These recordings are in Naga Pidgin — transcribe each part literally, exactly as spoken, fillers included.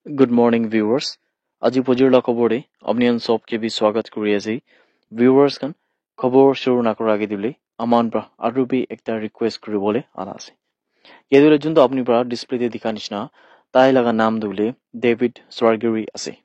Good morning, viewers. Aji pujur la khobor de apni khan sob ke bi swagat kuri ase. Viewers khan, khobor shuru na kora age dile aman pra aru bi ekta request kuri bole ana ase. Ye dile juntu apni pra display de dikha nishina, tai laga naam dile David Swargiri ase.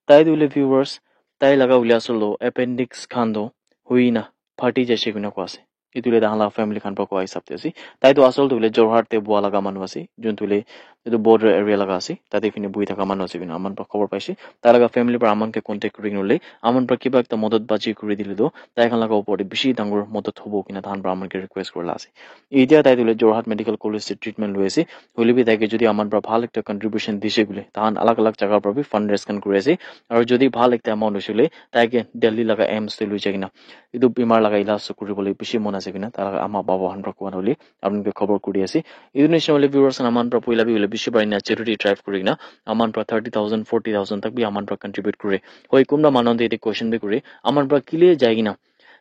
Tai dile viewers, tai laga ule asolo appendix khan do hui na phati jaise koina koa ase. Etu le tahan la family khan pra koa hisab te ase. Tai tu asol tu hoile Jorhat te bua laga manu ase, jun tu hoile etu border area laga ase, tate fini buhi thaka manu ase koina aman pra khobor paise. Tai laga family pra aman ke contact kuri kena hoile aman pra kiba ekta modot baji kuri dile tu tai khan laga upor te bishi dangor modot hobo koina tahan pra aman ke request kuri la ase. Etia tai tu hoile Jorhat Medical College te treatment loi ase. Hoile bi tai ke jodi aman pra bhal ekta contribution dise koile tahan alag alag jaga pra bi fundraise khan kuri ase. Aru jodi bhal ekta amount hoise koile tai ke Delhi laga AIIMS te loi jai kena etu bimar laga ilaj kuri bole bishi mon ase koina tai laga ama baba khan pra koa na hoile apni khan ke khobor kuri ase. Etu nishina hoile viewers khan aman pra poila bi hoile bishi bhal ena charity drive kuri kena aman pra thirty thousand, forty thousand tak bi aman pra contribute kure. Hoi, kunba manu khan tu yate question bi kure, aman pra kile jai kena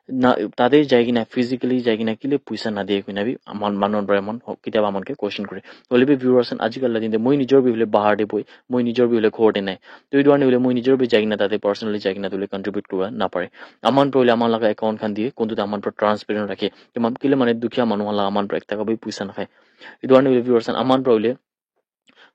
na, tate jai kena, physically jai kena kile puisa na diye koina bi aman manu khan pra aman ho-, kitiaba aman ke question kure. Hoile bi viewers khan, ajikal la din te moi nijor bi hoile bahar te bohe, moi nijor bi hoile ghor te nai. To etu karne hoile moi nijor bi jai kena tate personally jai kena tu hoile contribute kuriba na pare. Aman pra hoile aman laga account khan diye, kuntu te aman pra transparent rakhe. Kiman kile mane dukhiya manu khan la aman pra ekta ka bi puisa na khai. Etu karne hoile viewers khan aman pra hoile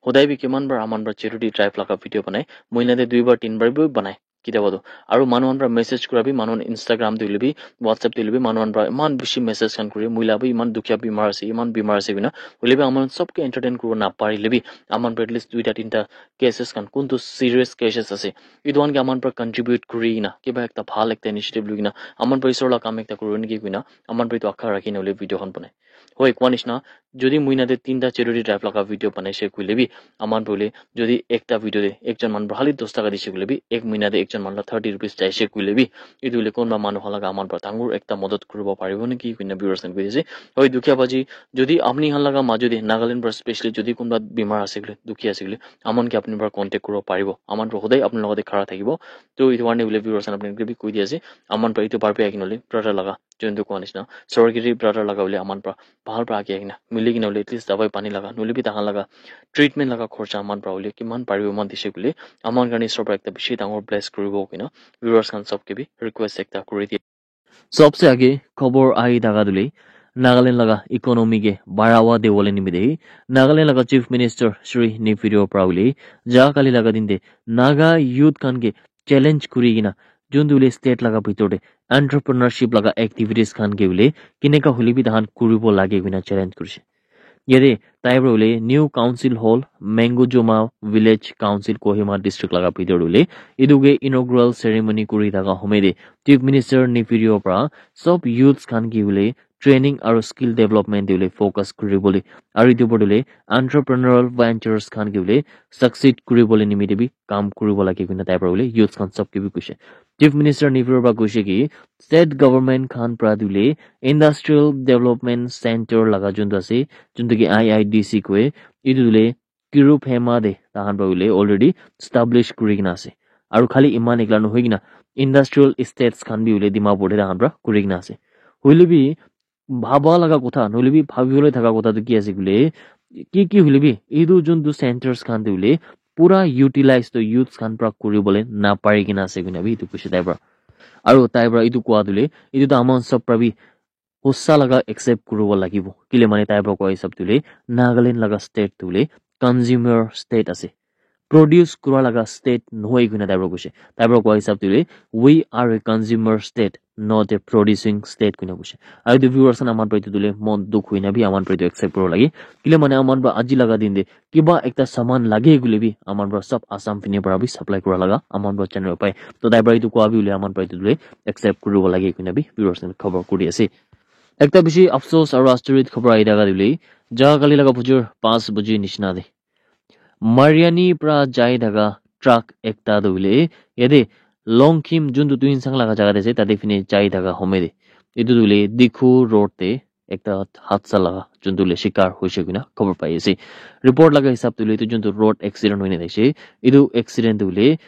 hodai bi kiman bar aman pra charity drive laga video banai, mohina te dui bar tin bar bi banai kitiaba tu. Aru manu khan pra message kura bi, manu khan Instagram te hoile bi, WhatsApp te hoile bi, manu khan pra iman bishi message khan kure, moi la bi iman dukhiya bimar ase, iman bimar ase koina. Hoile bi aman sob ke entertain kuribo na parile bi, aman pra at least duita tinta cases khan, kuntu serious cases ase, etu khan ke aman pra contribute kuri kena kiba ekta bhal ekta initiative loi kena aman pra isor la kam ekta kuribo niki koina aman pra etu akha rakhi kena hoile video khan banai. Hoi, koa nishina, jodi mohina te tinta charity drive laga video banaise koile bi, aman pra hoile jodi ekta video te ekjon manu pra hali dos taka dise koile bi, ek mohina te ekjon manu la thirty rupees jaise koile bi, etu hoile kunba manu khan laga aman pra dangor ekta modot kuribo paribo niki koina viewers khan koi ase. Hoi, dukhiya baji, jodi apni khan laga majo te Nagaland pra specially jodi kunba bimar ase koile, dukhi ase koile, aman ke apni pra contact kuribo paribo. Aman pra hodai apni logote khara thakibo. To etu karne hoile viewers khan apni ke bi koi di ase, aman pra etu bar bi ahi kena hoile brother laga juntu koa nishina, Swargiri brother laga hoile aman pra bhal pra age kena mili kena hoile at least dawai pani laga, nohoile bi tahan laga treatment laga khorcha aman pra hoile kiman paribo iman dise koile, aman karne isor pra ekta bishi dangor bless kuribo koina viewers khan sob ke bi request ekta kuri diye. Sobse age khobor ahi thaka tu hoile Nagaland laga economy ke barawa dibole nimite Nagaland laga Chief Minister Shri Neiphiu Rio pra hoile ja kali laga din te Naga youth khan ke challenge kuri kena juntu hoile state laga bitor te entrepreneurship laga activities khan ke hoile kineka hoile bi tahan kuribo lage koina challenge kurise. Yate tai pra hoile New Council Hall, Mangojoma Village Council, Kohima District laga bitor te hoile etu ke inaugural ceremony kuri thaka homoi te Chief Minister Neiphiu Rio pra sob youths khan ke hoile training aru skill development te hoile focus kuri bole aru etu opor te hoile entrepreneurial ventures khan ke hoile succeed kuri bole nimite bi kam kuribo lage koina tai pra hoile youths khan sob ke bi koise. Chief Minister Neiphiu Rio pra koise ki state government khan pra tu hoile industrial development center laga juntu ase, juntu ki I I D C koi, etu tu hoile Kirup Hema te tahan pra hoile already establish kuri kena ase. Aru khali iman ekla nohoi kena industrial estates khan bi hoile Dimapur te tahan pra kuri kena ase. Hoile bi bhaba laga kotha, nohoile bi bhabibole thaka kotha tu ki ase koile, ki ki hoile bi etu juntu centers khan te hoile pura utilize tu youths khan pra kuribole napari kena ase koina bi etu koise tai pra. Aru tai pra etu koa tu hoile, etu tu aman sob pra bi hosa laga accept kuribo lagibo. Kile mane tai pra koa hisab tu hoile, Nagaland laga state tu hoile consumer state ase. Produce kura laga state nohoi koina tai pra koise. Tai pra koa hisab tu hoile, "We are a consumer state, not a producing state," koina koise. Aru etu viewers khan aman pra etu tu hoile mon dukh hoina bi aman pra etu accept kuribo lage. Kile mane aman pra aji laga din te kiba ekta saman lage koile bi aman pra sob Assam fini pra bi supply kura laga aman pra channel pai. To tai pra etu koa bi hoile aman pra etu tu hoile accept kuribo lage koina bi viewers khan khobor kuri ase. Ekta bishi afsos aru astorit khobor ahi thaka tu hoile, ja kali laga bujur panch baji nishina te Mariani pra jai thaka truck ekta tu hoile yate Longkhim juntu Tuensang laga jaga te ase, tate fini jai thaka homoi te etu tu hoile Dikhu road te ekta hadsa laga juntu hoile shikar hoise koina khobor pai ase. Report laga hisab tu hoile etu juntu road accident hoina thakise, etu accident tu hoile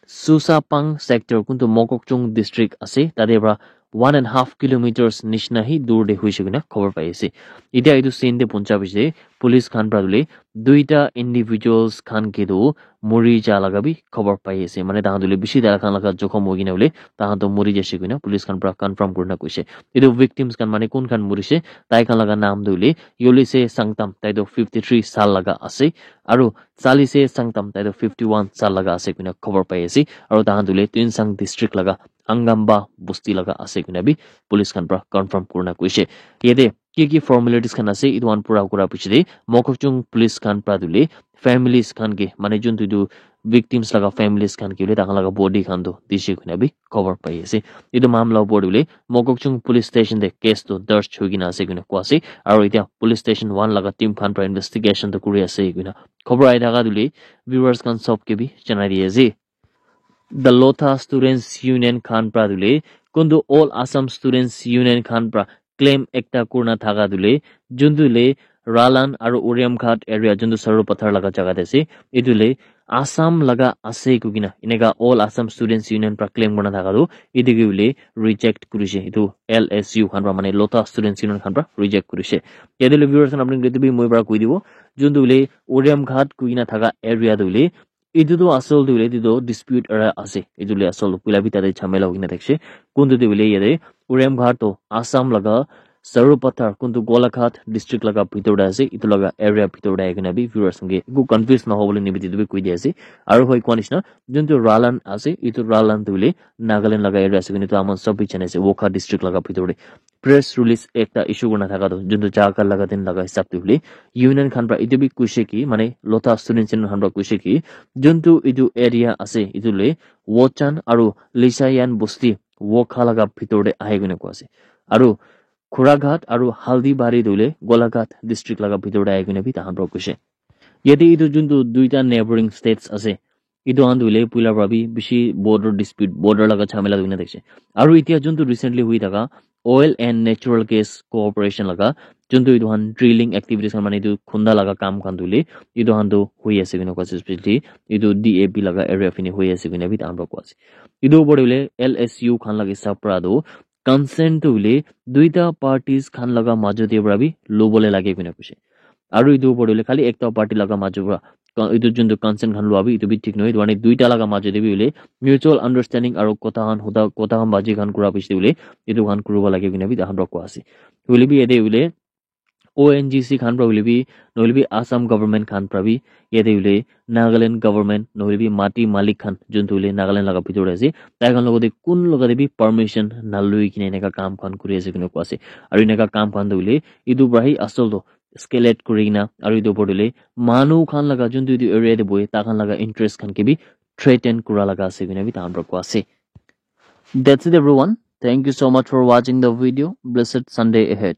Susapang sector, kuntu Mokokchung district ase, tate pra one and half kilometers nishina hi dur te hoise koina khobor pai ase. Etia etu scene te puncha piche police khan pra tu hoile duita individuals khan ke tu muri ja laga bi khobor pai ase. Mane tahan tu le bishi tai khan laga jokhom hoi kena bole tahan tu muri jaise koina police khan pra confirm kurina koise. Etu victims khan mane kun khan murise, tai khan laga naam tu le Yolise Sangtam, tai tu fifty three saal laga ase, aru Salise Sangtam, tai tu fifty one saal laga ase koina khobor pai ase. Aru tahan tu le Tuensang district laga Angamba bosti laga ase koina bi police khan pra confirm kurina koise. Yate ki ki formalities khan ase, etu khan pura kura piche te Mokokchung police khan pra tu le families khan ke, mane jun tu tu victims laga families khan ke le tahan laga body khan tu dise koina bi khobor pai ase. Etu mamla upor tu le Mokokchung police station te case tu darj hoi kena ase koina koa ase. Aru etia police station one laga team khan pra investigation tu kuri ase koina khobor ai thaka tu le viewers khan sob ke bi janai di ase. The Lotha Students Union khan pra tu le kuntu All Assam Students Union khan pra claim ekta kurina thaka tu le juntu le Ralan aru Uriamghat area juntu Saru Pathar laga jaga te ase, etu le Assam laga ase koi kena eneka All Assam Students Union pra claim kurina thaka tu etu ke bole reject kurise, etu L S U khan pra mane Lotha Students Union khan pra reject kurise. Yate le viewers khan apni etu bi moi pra koi dibo, juntu le Uriamghat koi kena thaka area tu le etu tu asol tu hoile etu tu dispute area ase. Etu le asol tu puila bi tate jhamela hoi kena thakishe. Kuntu tu hoile yate Uriamghat tu Assam laga Saru Pathar kuntu Golaghat district laga bhitor te ase. Etu laga area bhitor te ahi kena bi viewers khan ke eku confuse nahobo le nimite etu bi koi di ase. Aru hoi koa nishina juntu Ralan ase, etu Ralan tu hoile Nagaland laga area ase koina etu aman sob bi jane ase, Wokha district laga bhitor te. Press release ekta issue kurina thaka tu juntu jaga laga din laga hisab tu hoile union khan pra etu bi koise ki mane Lotha Students Union khan pra koise ki juntu etu area ase etu le Wochan aru Lisayan bosti Wokha laga bhitor te ahi koina koa ase. Aru Khuraghat aru Haldibari tu hoile Golaghat district laga bhitor te ahi koina bi tahan pra koise. Yate etu juntu duita neighboring states ase, etu khan tu hoile puila pra bi bishi border dispute, border laga jhamela tu hoina thakishe. Aru etia juntu recently hui thaka Oil and Natural Gas Corporation laga juntu etu khan drilling activities khan mane etu khunda laga kam khan tu hoile etu khan tu hui ase koina koa ase, especially etu D A P laga area fini hui ase koina bi tahan pra koa ase. Etu upor te hoile L S U khan laga hisab pra tu consent tu hoile duita parties khan laga majo te pra bi lobole lage koina koise. Aru etu upor te hoile khali ekta party laga majo pra ka-, etu juntu consent khan lua bi etu bi thik nohoi. Etu karne duita laga majo te bi hoile mutual understanding aru kotha khan huda, kotha khan baji khan kura piche te hoile etu khan kuribo lage koina bi tahan pra koa ase. Hoile bi yate hoile O N G C khan pra hoile bi, nohoile bi Assam government khan pra bi, yate hoile Nagaland government, nohoile bi mati malik khan, juntu hoile Nagaland laga bhitor te ase, tai khan logote kun logote bi permission naloi kena eneka kam khan kuri ase koina koa ase. Aru eneka kam khan tu hoile, etu pra hi asol tu escalate kuri kena, aru etu upor tu hoile, manu khan laga juntu etu area te bohe, tai khan laga interest khan ke bi threaten kura laga ase koina bi tahan pra koa ase. That's it, everyone. Thank you so much for watching the video. Blessed Sunday ahead.